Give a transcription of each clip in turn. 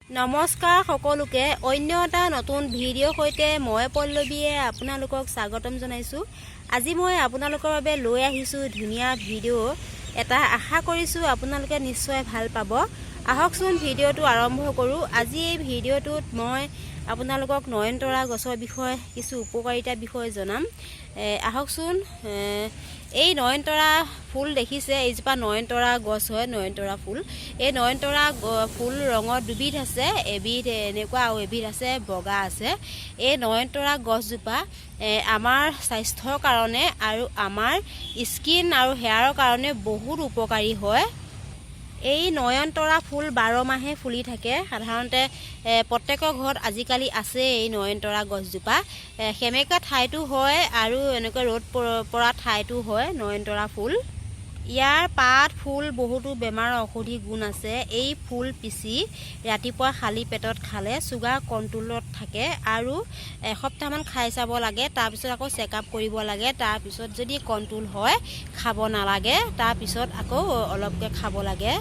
নমস্কাৰ সকলোকে, অন্য এটা নতুন ভিডিঅ'ৰ সৈতে মই পল্লৱীয়ে আপোনালোকক স্বাগতম জনাইছোঁ। আজি মই আপোনালোকৰ বাবে লৈ আহিছোঁ ধুনীয়া ভিডিঅ' এটা। আশা কৰিছোঁ আপোনালোকে নিশ্চয় ভাল পাব। আহকচোন, ভিডিঅ'টো আৰম্ভ কৰোঁ। আজি এই ভিডিঅ'টোত মই আপোনালোকক নয়নতৰা গছৰ বিষয়ে, কিছু উপকাৰিতাৰ বিষয়ে জনাম। আহকচোন। এই নয়নতৰা ফুল দেখিছে, এইজোপা নয়নতৰা গছ হয়, নয়নতৰা ফুল। এই নয়নতৰা ফুল ৰঙৰ দুবিধ আছে, এবিধ এনেকুৱা আৰু এবিধ আছে বগা আছে। এই নয়নতৰা গছজোপা আমাৰ স্বাস্থ্যৰ কাৰণে আৰু আমাৰ স্কিন আৰু হেয়াৰৰ কাৰণে বহুত উপকাৰী হয়। এই নয়নতৰা ফুল 12 মাহে ফুলি থাকে। সাধাৰণতে প্ৰত্যেকৰ ঘৰত আজিকালি আছে এই নয়নতৰা গছজোপা। সেমেকা ঠাইতো হয় আৰু এনেকৈ ৰ'দ পৰা ঠাইতো হয় নয়নতৰা ফুল। ইয়াৰ পাত, ফুল বহুতো বেমাৰৰ ঔষধি গুণ আছে। এই ফুল পিচি ৰাতিপুৱা খালী পেটত খালে চুগাৰ কণ্ট্ৰলত থাকে আৰু এসপ্তাহমান খাই চাব লাগে। তাৰপিছত আকৌ চেকআপ কৰিব লাগে। তাৰপিছত যদি কণ্ট্ৰল হয়, খাব নালাগে। তাৰপিছত আকৌ অলপকৈ খাব লাগে।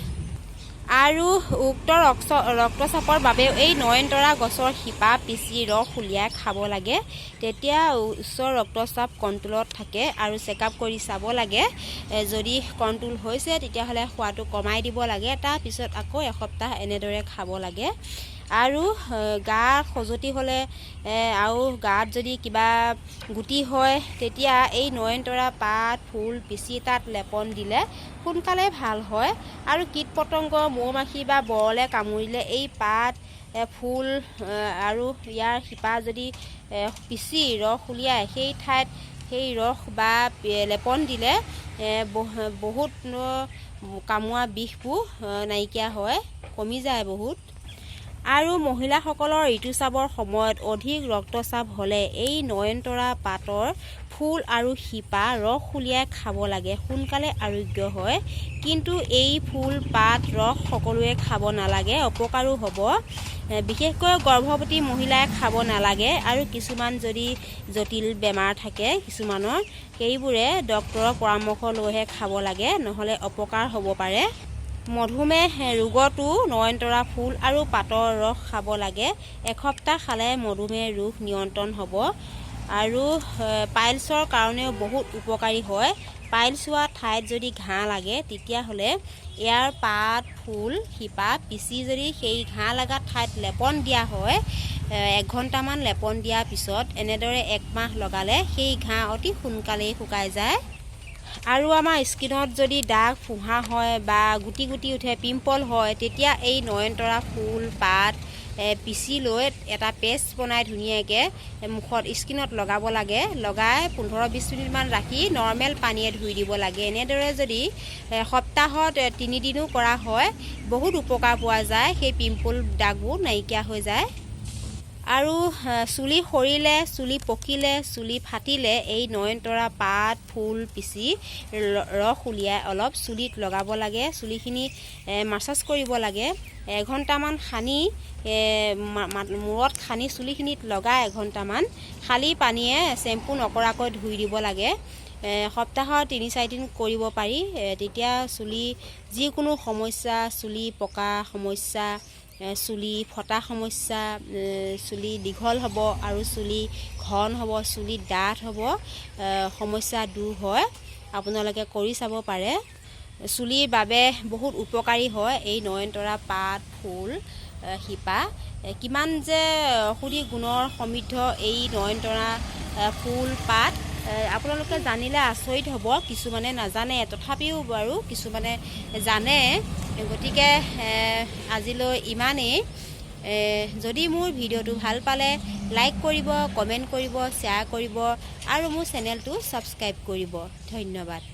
আৰু উক্ত ৰক্তচাপৰ বাবেও এই নয়নতৰা গছৰ শিপা পিচি ৰস উলিয়াই খাব লাগে। তেতিয়া উচ্চ ৰক্তচাপ কণ্ট্ৰলত থাকে আৰু চেকআপ কৰি চাব লাগে। যদি কণ্ট্ৰল হৈছে, তেতিয়াহ'লে খোৱাটো কমাই দিব লাগে। তাৰপিছত আকৌ এসপ্তাহ এনেদৰে খাব লাগে। আৰু গা খজুৱতি হ'লে আৰু গাত যদি কিবা গুটি হয়, তেতিয়া এই নয়নতৰা পাত, ফুল পিচি তাত লেপন দিলে সোনকালে ভাল হয়। আৰু কীট পতংগ, মৌ মাখি বা বৰলে কামুৰিলে এই পাত, ফুল আৰু ইয়াৰ শিপা যদি পিচি ৰস উলিয়াই সেই ঠাইত সেই ৰস বা লেপন দিলে বহুত কামোৰা বিষবোৰ নাইকিয়া হয়, কমি যায় বহুত। আৰু মহিলাসকলৰ ঋতুস্ৰাৱৰ সময়ত অধিক ৰক্তস্ৰাৱ হ'লে এই নয়নতৰা পাতৰ ফুল আৰু শিপা ৰস উলিয়াই খাব লাগে, সোনকালে আৰোগ্য হয়। কিন্তু এই ফুল, পাত, ৰস সকলোৱে খাব নালাগে, অপকাৰো হ'ব। বিশেষকৈ গৰ্ভৱতী মহিলাই খাব নালাগে। আৰু কিছুমান যদি জটিল বেমাৰ থাকে কিছুমানৰ, সেইবোৰে ডক্তৰৰ পৰামৰ্শ লৈহে খাব লাগে, নহ'লে অপকাৰ হ'ব পাৰে। মধুমেহ ৰোগতো নয়নতৰা ফুল আৰু পাতৰ ৰস খাব লাগে। এসপ্তাহ খালে মধুমেহ ৰোগ নিয়ন্ত্ৰণ হ'ব। আৰু পাইলছৰ কাৰণেও বহুত উপকাৰী হয়। পাইলছ হোৱা ঠাইত যদি ঘাঁ লাগে, তেতিয়াহ'লে ইয়াৰ পাত, ফুল, শিপা পিচি যদি সেই ঘাঁ লগা ঠাইত লেপন দিয়া হয়, এঘণ্টামান লেপন দিয়াৰ পিছত এনেদৰে একমাহ লগালে সেই ঘাঁ অতি সোনকালেই শুকাই যায়। আৰু আমাৰ স্কিনত যদি দাগ, ফোঁহা হয় বা গুটি গুটি উঠে, পিম্পল হয়, তেতিয়া এই নয়নতৰা ফুল, পাত পিচি লৈ এটা পেষ্ট বনাই ধুনীয়াকৈ মুখত, স্কিনত লগাব লাগে। লগাই 15-20 মিনিটমান ৰাখি নৰ্মেল পানীয়ে ধুই দিব লাগে। এনেদৰে যদি সপ্তাহত তিনিদিনো কৰা হয়, বহুত উপকাৰ পোৱা যায়। সেই পিম্পল দাগবোৰ নাইকিয়া হৈ যায়। আৰু চুলি সৰিলে, চুলি পকিলে, চুলি ফাটিলে এই নয়নতৰা পাত, ফুল পিচি ৰস উলিয়াই অলপ চুলিত লগাব লাগে। চুলিখিনি মাছাজ কৰিব লাগে। এঘণ্টামান সানি, মূৰত সানি, চুলিখিনিত লগাই এঘণ্টামান খালী পানীয়ে চেম্পু নকৰাকৈ ধুই দিব লাগে। সপ্তাহত 3-4 দিন কৰিব পাৰি। তেতিয়া চুলি যিকোনো সমস্যা, চুলি পকা সমস্যা, চুলি ফটা সমস্যা, চুলি দীঘল হ'ব আৰু চুলি ঘন হ'ব, চুলি ডাঠ হ'ব, সমস্যা দূৰ হয়। আপোনালোকে কৰি চাব পাৰে। চুলিৰ বাবে বহুত উপকাৰী হয় এই নয়নতৰা পাত, ফুল, শিপা। কিমান যে ঔষধি গুণৰ সমৃদ্ধ এই নয়নতৰা ফুল, পাত, আপোনালোকে জানিলে আচৰিত হ'ব। কিছুমানে নাজানে, তথাপিও বাৰু কিছুমানে জানে। গতিকে আজিলৈ ইমানেই। যদি মোৰ ভিডিঅ'টো ভাল পালে, লাইক কৰিব, কমেণ্ট কৰিব, শ্বেয়াৰ কৰিব আৰু মোৰ চেনেলটো ছাবস্ক্ৰাইব কৰিব। ধন্যবাদ।